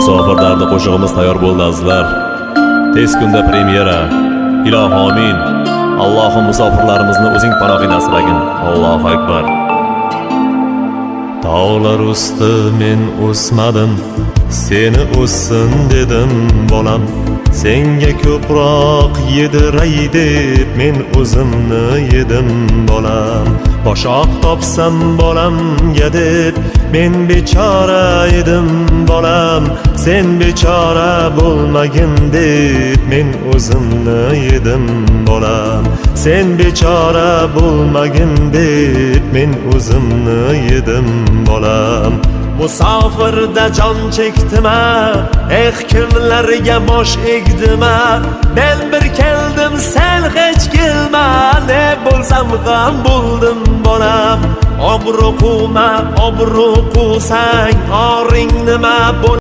Musofir dardi qo'shig'imiz tayyor bo'ldi, azizlar. Tez kunda premyera. Ilohi amin. Allohim, musofirlarimizni o'zing panohingda asragin. Allohu akbar. Tog'lar usti men o'smadim, seni o'ssin dedim, bolam. Senga ko'proq yediray deb men o'zimni yedim, bolam. Boshoq topsam bolamga deb men bechora edim, bolam. Sen bechora bo'lmagin deb men o'zimni yedim, bolam. Sen bechora bo'lmagin deb men o'zimni yedim, bolam. Musofirda jon chekdim a, eh, kimlarga bosh egdim a. Men bir keldim, sen hech kelma, ne bo'lsam ham bo'ldim, bolam. Obro' quvma, obro' quvsang oring nima bo'l.